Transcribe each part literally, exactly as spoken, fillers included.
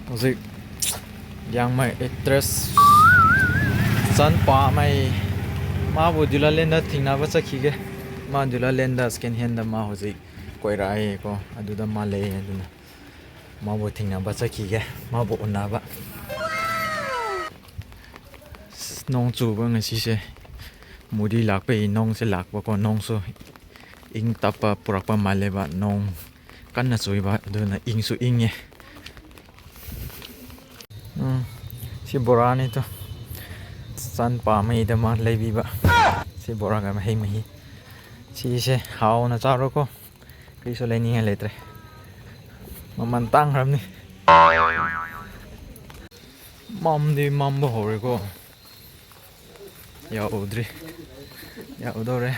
ꯍꯧꯖꯤꯛ ꯌꯥꯡꯃꯩ ꯑꯦꯛꯇ꯭ꯔꯦꯁ ꯆꯟ ꯄꯥꯃꯩ, ꯃꯥꯕꯨ ꯗꯨꯂꯥꯂꯦꯟꯗ ꯊꯦꯡꯅꯕ ꯆꯠꯈꯤꯒꯦ꯫ ꯃꯥ ꯗꯨꯂꯥꯂꯦꯟꯗ ꯁꯦꯀꯦꯟ ꯍꯦꯟꯗ ꯃꯥ ꯍꯧꯖꯤꯛ ꯀꯣꯏꯔꯛꯑꯦꯀꯣ, ꯑꯗꯨꯗ ꯃꯥ ꯂꯩꯌꯦ꯫ ꯑꯗꯨꯅ ꯃꯥꯕꯨ ꯊꯦꯡꯅꯕ ꯆꯠꯈꯤꯒꯦ, ꯃꯥꯕꯨ ꯎꯅꯕ꯫ ꯅꯣꯡ ꯆꯨꯕ ꯉꯁꯤꯁꯦ, ꯃꯨꯔꯤ ꯂꯥꯛꯄꯒꯤ ꯅꯣꯡꯁꯦ ꯂꯥꯛꯄꯀꯣ꯫ ꯅꯣꯡꯁꯨ ꯏꯪ ꯇꯞꯄ ꯄꯨꯔꯛꯄ ꯃꯥꯜꯂꯦꯕ꯫ ꯅꯣꯡ ꯀꯟꯅ ꯆꯨꯏꯕ, ꯑꯗꯨꯅ ꯏꯪꯁꯨ ꯏꯪꯉꯦ꯫ ꯎꯝ, ꯁꯤ ꯕꯣꯔꯥꯅꯤ ꯇꯨ, ꯆꯥꯟ ꯄꯥꯝꯃꯩꯗꯃꯛ ꯂꯩꯕꯤꯕ꯫ ꯁꯤ ꯕꯣꯔꯥꯒ ꯃꯍꯩ ꯃꯍꯤ꯫ ꯁꯤꯁꯦ ꯍꯥꯎꯅ ꯆꯥꯔꯣꯀꯣ꯫ ꯀꯔꯤꯁꯨ ꯂꯩꯅꯤꯡꯉꯥꯏ ꯂꯩꯇ꯭ꯔꯦ, ꯃꯃꯜ ꯇꯥꯡꯈ꯭ꯔꯕꯅꯤ꯫ ꯃꯝꯗꯤ ꯃꯝꯕ ꯍꯧꯔꯦꯀꯣ꯫ ꯌꯥꯎꯗ꯭ꯔꯤ, ꯌꯥꯎꯗꯧꯔꯦ꯫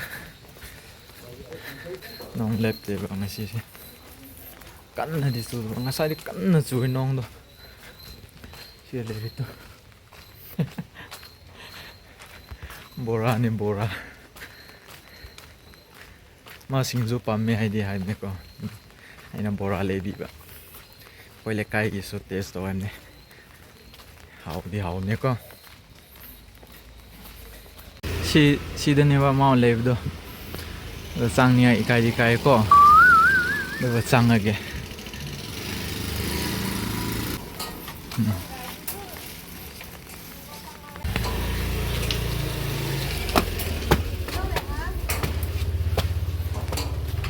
ꯅꯣꯡ ꯂꯦꯞꯇꯦꯕ ꯉꯁꯤꯁꯦ꯫ ꯀꯟꯅꯗꯤ ꯆꯨꯕ, ꯉꯁꯥꯏꯗꯤ ꯀꯟꯅ ꯆꯨꯏ ꯅꯣꯡꯗꯣ꯫ ꯁꯤ ꯂꯩꯔꯤꯗꯣ꯫ ꯕꯣꯔꯥꯅꯤ, ꯕꯣꯔꯥ꯫ ꯃꯥ ꯁꯤꯡꯖꯨ ꯄꯥꯝꯃꯦ ꯍꯥꯏꯗꯤ ꯍꯥꯏꯕꯅꯦꯀꯣ꯫ ꯑꯩꯅ ꯕꯣꯔꯥ ꯂꯩꯕꯤꯕ꯫ ꯑꯩꯈꯣꯏ ꯂꯩꯀꯥꯏꯒꯤꯁꯨ ꯇꯦꯁ ꯇꯧꯍꯟꯕꯅꯦ꯫ ꯍꯥꯎꯗꯤ ꯍꯥꯎꯕꯅꯦꯀꯣ꯫ ꯁꯤ, ꯁꯤꯗꯅꯦꯕ ꯃꯥ ꯂꯩꯕꯗꯣ꯫ ꯑꯗꯣ ꯆꯪꯅꯤꯡꯉꯥꯏ ꯏꯀꯥꯏꯗꯤ ꯏꯀꯥꯏꯀꯣ꯫ ꯑꯗꯨꯒ ꯆꯪꯉꯒꯦ꯫ ꯎꯝ꯫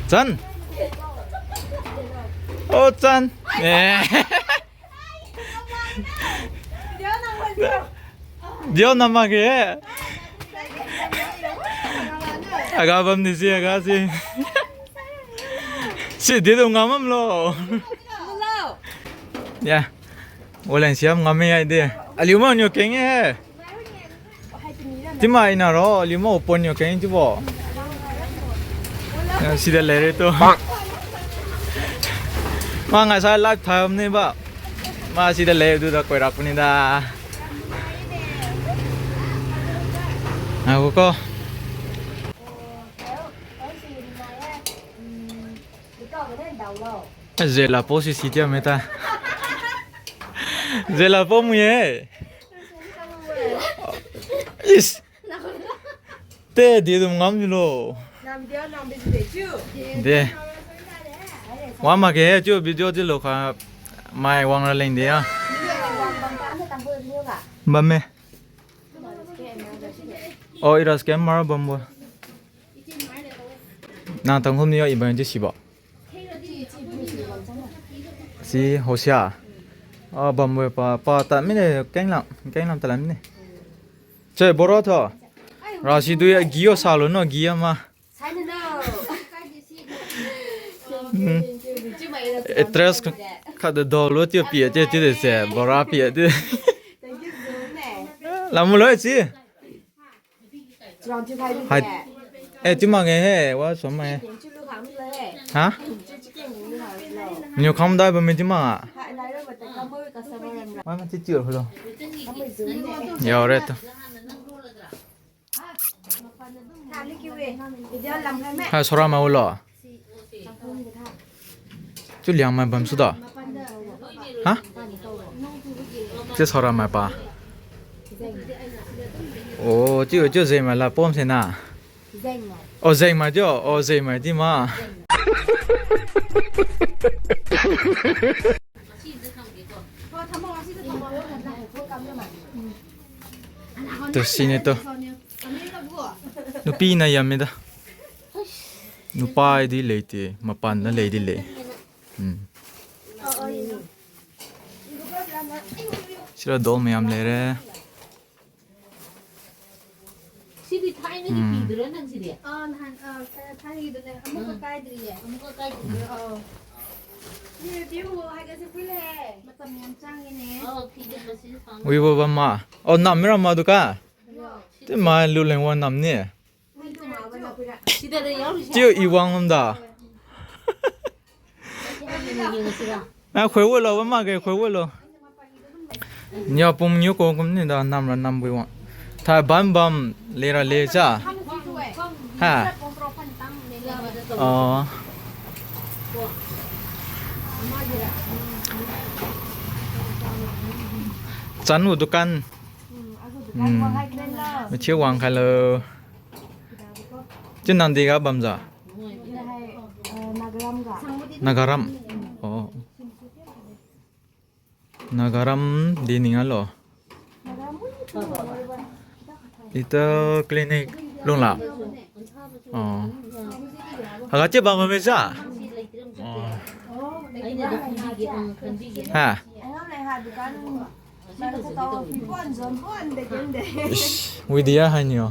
ꯆꯟ꯫ ꯑꯣ, ꯆꯟ꯫ ꯑꯦ꯫ ꯗꯤꯌꯣ ꯅꯃꯒꯦ꯫ ꯑꯒꯥꯕꯝ ꯅꯤꯁꯤ ꯑꯒꯥꯁꯤ꯫ ꯁꯤ ꯗꯤꯗꯣ ꯉꯥꯃꯝꯂꯣ꯫ ꯌꯥ꯫ ꯑꯣꯟꯂꯥꯏꯟ ꯁꯤ ꯌꯥꯝ ꯉꯝꯃꯦ ꯍꯥꯏꯗꯤ꯫ ꯑꯂꯤꯃ ꯑꯣꯏꯅ ꯀꯦꯡꯉꯦ꯫ ꯇꯤꯃ ꯏꯅꯥꯔꯣ, ꯑꯂꯤꯃ ꯑꯣꯄꯟ ꯌꯣ ꯀꯦꯡ ꯇꯤꯕꯣ꯫ ꯁꯤꯗ ꯂꯩꯔꯦ ꯇꯣ꯫ ꯃꯥ ꯉꯁꯥꯏ ꯂꯥꯏꯚ ꯊꯥꯕꯅꯦꯕ꯫ ꯃꯥ ꯁꯤꯗ ꯂꯩ ꯑꯗꯨꯗ ꯀꯣꯏꯔꯛꯄꯅꯤꯗ꯫ ꯉꯥꯏꯈꯣꯀꯣ꯫ ꯎꯝ, ꯂꯤꯇꯣꯒꯅꯦ ꯗꯥꯎꯂꯣ꯫ Zela po si si tia meta. Zela po mu ye. Is. Te di dum ngam ni lo. De. Wa ma ke chu video di lo kha. Mai wang ra leng de ya. Bam me. Oh, ira scam mara bam bo. Na tang hum ni yo iban ji si ba. Si hosia. Ah, bam bo pa pa ta mi ne keng lam keng lam ta lam ne. Che boro tho. Ra si du ya giyo sa lo no giya ma. Address kha de do lo ti pi te ti de se bora pi te. La mu lo si. Hai. Eh, ti ma nge he wa so ma he. Ha? Nyo kham dai ba mi ti ma. Wa ma ti ti lo. Yo re to. Ha sora ma ulo. Chu liang mai bam su da. Ha? Che sora mai pa. O, chu chu zeng mai la pom se na. O zeng mai jo, o zeng mai ti ma. To sine to. Nupina yamida. Nupai di leite, mapan na lei di lei. Hmm. Sira dol mayam lere. ꯁꯤꯗꯤ ꯊꯥꯏꯅꯒꯤ ꯎꯝ꯫ ꯐꯤꯗꯨꯔꯣ ꯅꯪꯁꯤꯗꯤ? ꯑꯥ, ꯅꯍꯥꯟ, ꯑꯥ, ꯊꯥꯏꯅꯒꯤꯗꯨꯅꯦ꯫ ꯑꯃꯨꯛꯀ ꯎꯝ꯫ ꯀꯥꯏꯗ꯭ꯔꯤꯌꯦ꯫ ꯑꯃꯨꯛꯀ ꯀꯥꯏꯗ꯭ꯔꯤꯌꯦ? ꯑꯥ꯫ ꯁꯤ ꯄꯤꯌꯨ ꯍꯥꯏꯒꯦ, ꯁꯤ ꯐꯨꯔꯤꯠ ꯂꯩꯔꯦ꯫ ꯃꯇꯝ ꯌꯥꯝ ꯆꯪꯉꯤꯅꯦ꯫ ꯑꯣ, ꯐꯤꯗꯨ ꯃꯁꯤꯗ ꯊꯝꯃꯣ꯫ ꯎꯏꯕꯣꯕ ꯃꯥ꯫ ꯑꯣ, ꯅꯝꯃꯤꯔꯣ ꯃꯥꯗꯨ ꯀ? ꯁꯤ ꯇꯤ ꯃꯥ ꯂꯨ ꯂꯦꯡ ꯋꯥ ꯅꯝꯅꯤ꯫ ꯁꯤꯗꯔ ꯌꯥꯎꯔꯤꯁꯦ? ꯇꯤꯌ ꯏ ꯋꯥꯡ ꯂꯣꯝꯗ꯫ ꯌꯦꯡꯉꯁꯤꯔ? ꯌꯦꯡꯉꯁꯤꯔ? ꯉꯥꯏ, ꯈꯣꯏ ꯑꯣꯏꯂꯣ, ꯑꯃ ꯃꯥꯒꯦ, ꯈꯣꯏ ꯑꯣꯏꯂꯣ꯫ ꯅꯤꯌꯥ ꯄꯨꯡ ꯅꯤꯌꯨ ꯀꯣ ꯀꯨꯝꯅꯤꯗ, ꯅꯝꯔ ꯅꯝꯕꯨꯏ ꯋꯥ꯫ ꯊꯥꯏ ꯕꯝ ꯕꯝ ꯂꯩꯔ ꯂꯩ ꯆꯥ꯫ ꯍꯥ? ꯑꯣ꯫ Chanu dukan. Hmm. Machi wang khalo. Chin nang di ga bam ja? Nagaram. Oh. Nagaram di ning alo. Ito clinic lung la. Oh. Haga che ba ma me sa? Oh. Ha. Ish, Widya hai niyo.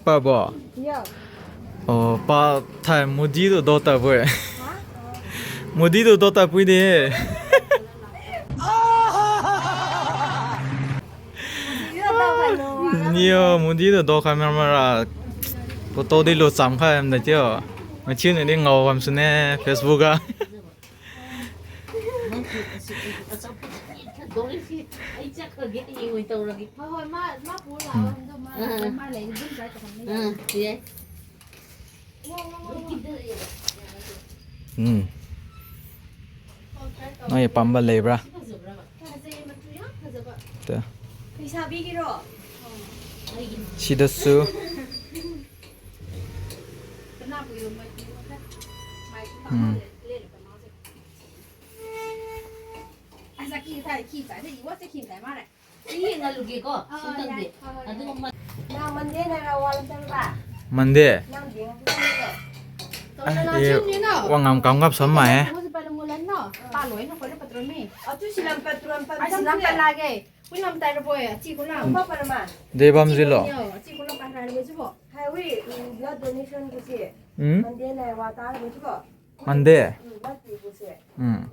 Pa bo. Yo. Oh, pa thai Modi do dota boy. Modi do dota pui de. Niyo, Modi do do kha mera mera. Photo di lo cham kha em da tiyo. Machi ne di ngau kam sune Facebook a. ꯑꯩ ꯆꯠꯈ꯭ꯔꯒꯦ, ꯍꯌꯦꯡ ꯑꯣꯏꯅ ꯇꯧꯔꯒꯦ꯫ ꯍꯣꯏ, ꯍꯣꯏ, ꯃꯥ, ꯃꯥ ꯄꯨꯔ ꯂꯥꯛꯑꯣ꯫ ꯎꯝ꯫ ꯑꯗꯣ ꯃꯥ, ꯑꯥ꯫ ꯃꯥ ꯂꯩꯔꯤ ꯑꯗꯨꯝ ꯆꯥꯏ ꯇꯧꯍꯟꯕ ꯌꯥꯏ꯫ ꯑꯥ, ꯌꯥꯏ꯫ ꯎꯝ꯫ ꯅꯣꯏ ꯑꯄꯥꯝꯕ ꯂꯩꯕ꯭ꯔꯥ? ꯐꯖꯩ, ꯃꯆꯨ ꯌꯥꯝ ꯐꯖꯕ꯫ ꯇ꯫ ꯂꯩꯁꯥꯕꯤꯒꯤꯔꯣ? ꯁꯤꯗꯁꯨ꯫ ꯎꯝ꯫ ꯑꯁ, ꯑꯀꯤ ꯀꯥꯏ, ꯀꯤ ꯀꯥꯏ, ꯁꯤ ꯏꯋꯥꯁꯦ ꯀꯤ ꯀꯥꯏ ꯃꯥꯔꯦ꯫ ꯑꯩ ꯌꯦꯡꯍꯜꯂꯨꯒꯦꯀꯣ, ꯑꯥ, ꯁꯤ ꯇꯧꯗꯦ꯫ ꯌꯥꯏ꯫ ꯍꯣꯏ, ꯍꯣꯏ, ꯑꯗꯨꯒ ꯌꯥꯏ꯫ ꯃ- ꯅꯪ ꯃꯟꯗꯦ ꯅꯥꯏꯔ ꯋꯥꯜ ꯆꯪꯕ? ꯃꯟꯗꯦ? ꯅꯪ ꯌꯦꯡꯉꯨ ꯆꯪꯕ꯭ꯔꯣ? ꯑꯦ, ꯋꯥ ꯉꯥꯡ ꯀꯥꯝ ꯀꯥꯞ ꯁꯝ ꯃꯥꯏꯍꯦ꯫ ꯑꯗꯨ ꯁꯤ ꯂꯝ ꯄꯠꯇ꯭ꯔꯣ, ꯄꯠꯇ꯭ꯔꯣ, ꯄꯠꯇ꯭ꯔꯣ, ꯄꯠꯇ꯭ꯔꯣ꯫ ꯗꯦꯕꯝ ꯖꯤꯂꯣ? ꯎꯝ? ꯃꯟꯗꯦ? ꯎꯝ꯫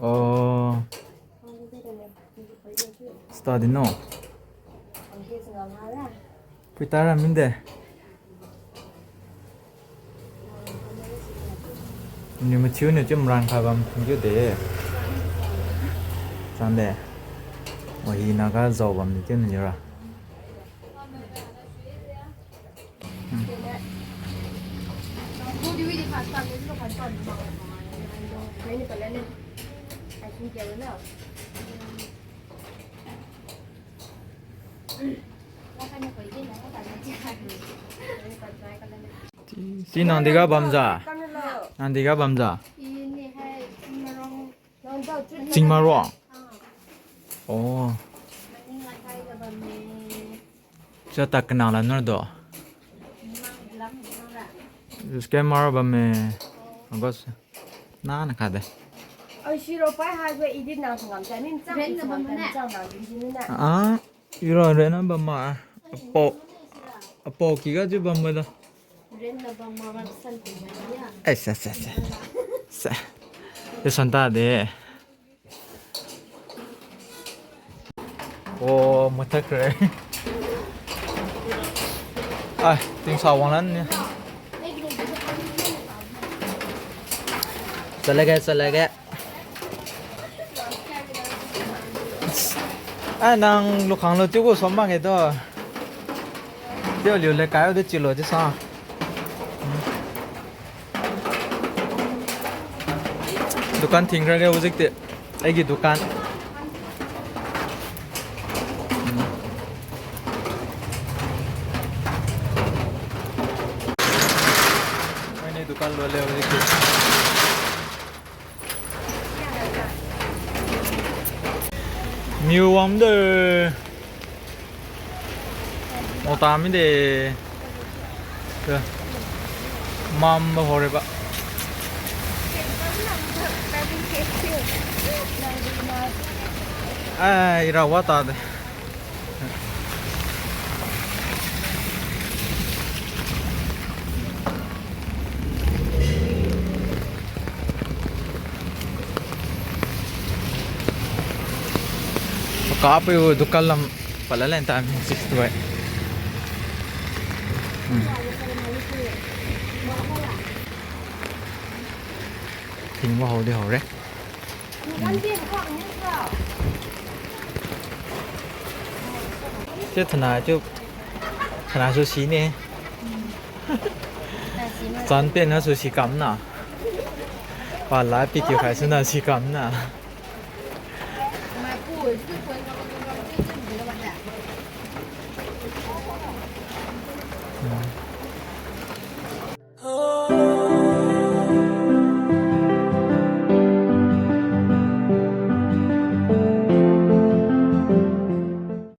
ꯑꯣ꯫ ꯁ꯭ꯇꯥꯗꯤꯅꯣ? ꯄꯨꯏꯇꯥꯔꯥ ꯃꯤꯟꯗꯦ? ꯅꯨꯃꯤꯠ ꯊꯤꯌꯨ ꯅꯨꯃꯤꯠ ꯊꯤꯌꯨ ꯃꯔꯥꯡ ꯈꯥꯕꯝ ꯊꯤꯌꯨꯗꯦ꯫ ꯆꯥꯟꯗꯦ꯫ Wahi Naga Zaobam ni tin ni ra. ꯁꯤ ꯅꯥꯟꯗꯤꯒ ꯕꯝꯖꯥ? ꯅꯥꯟꯗꯤꯒ ꯕꯝꯖꯥ? ꯆꯤꯡꯃꯔꯣꯡ? ꯑꯣ꯫ ꯆꯠꯇ ꯀꯅꯥ ꯂꯥꯟꯅꯔꯗꯣ? ꯁ꯭ꯀꯦꯃꯔ ꯕꯝꯃꯦ꯫ ꯑꯒꯁ꯫ ꯅꯥꯅ ꯈꯥꯗꯦ꯫ ꯑꯩ ꯁꯤꯔꯣ ꯄꯥꯏ ꯍꯥꯏꯕ ꯏꯗꯤ ꯅꯥꯁꯨ ꯉꯝꯇ ꯃꯤ ꯃꯆꯥ ꯃꯆꯥ ꯃꯆꯥ ꯅꯥꯕꯤꯁꯤꯅꯤꯅ꯫ ꯑꯥ꯫ ꯏꯔꯣ ꯔꯦꯅ ꯕꯝꯃ꯫ ꯑꯄꯣ-, ꯑꯄꯣ ꯀꯤꯒ ꯖꯨ ꯕꯝꯃꯗ꯫ ꯑꯦꯁ, ꯑꯦꯁ, ꯑꯦꯁ, ꯑꯦꯁ꯫ ꯁꯦ ꯁꯟꯇꯥꯗꯦ꯫ ꯑꯣ, ꯃꯨꯠꯊꯠꯈ꯭ꯔꯦ꯫ ꯑꯥꯏ, ꯇꯤꯡꯁꯥ ꯋꯥꯡꯂꯟꯅꯤ꯫ ꯆꯠꯂꯒꯦ, ꯆꯠꯂꯒꯦ꯫ ꯑ, ꯅꯪ ꯂꯨꯈꯥꯡꯂꯣ ꯆꯤꯒꯨ ꯁꯣꯝꯕꯥꯡꯒꯦꯗꯣ꯫ ꯇꯤꯌꯣ ꯂꯤꯌꯣ ꯂꯦ ꯀꯥꯏꯌꯣ ꯗꯦ ꯆꯤꯂꯣ ꯗꯤ ꯁꯥ꯫ ꯗꯨꯀꯥꯟ ꯊꯤꯡꯈ꯭ꯔꯒꯦ ꯍꯧꯖꯤꯛꯇꯤ꯫ ꯑꯩꯒꯤ ꯗꯨꯀꯥꯟ꯫ ꯃꯣꯏꯅ ꯗꯨꯀꯥꯟ ꯂꯣꯜꯂꯦ ꯍꯧꯖꯤꯛꯇꯤ꯫ ꯃꯤꯌꯨ ꯋꯥꯝꯗ꯫ ꯑꯣ, ꯇꯥꯃꯤꯗꯦ꯫ ꯃꯝꯕ ꯍꯧꯔꯦꯕ꯫ ꯑꯦ, ꯏꯔꯥ ꯋꯥ ꯇꯥꯗꯦ꯫ ꯀꯥꯞꯄꯤꯕ ꯗꯨꯀꯥꯟ ꯂꯝ ꯄꯜꯂ ꯂꯩꯅ ꯇꯥꯔꯃꯤ ꯁꯤꯛꯁꯇꯤ ꯐꯥꯏꯚ꯫ ꯎꯝ꯫ ꯊꯤꯡꯕ ꯍꯧꯗꯤ ꯍꯧꯔꯦ꯫ ꯎꯝ꯫ ꯆꯦ ꯊꯅꯥꯁꯨ, ꯊꯅꯥꯁꯨ ꯁꯤꯅꯦ꯫ ꯆꯥꯟ ꯄꯦꯟꯅꯁꯨ ꯁꯤ ꯀꯝꯅ꯫ ꯄꯥꯂꯥ ꯄꯤꯀꯤꯌꯨ ꯈꯥꯏꯁꯤꯅ ꯁꯤ ꯀꯝꯅ꯫ ꯎꯝ꯫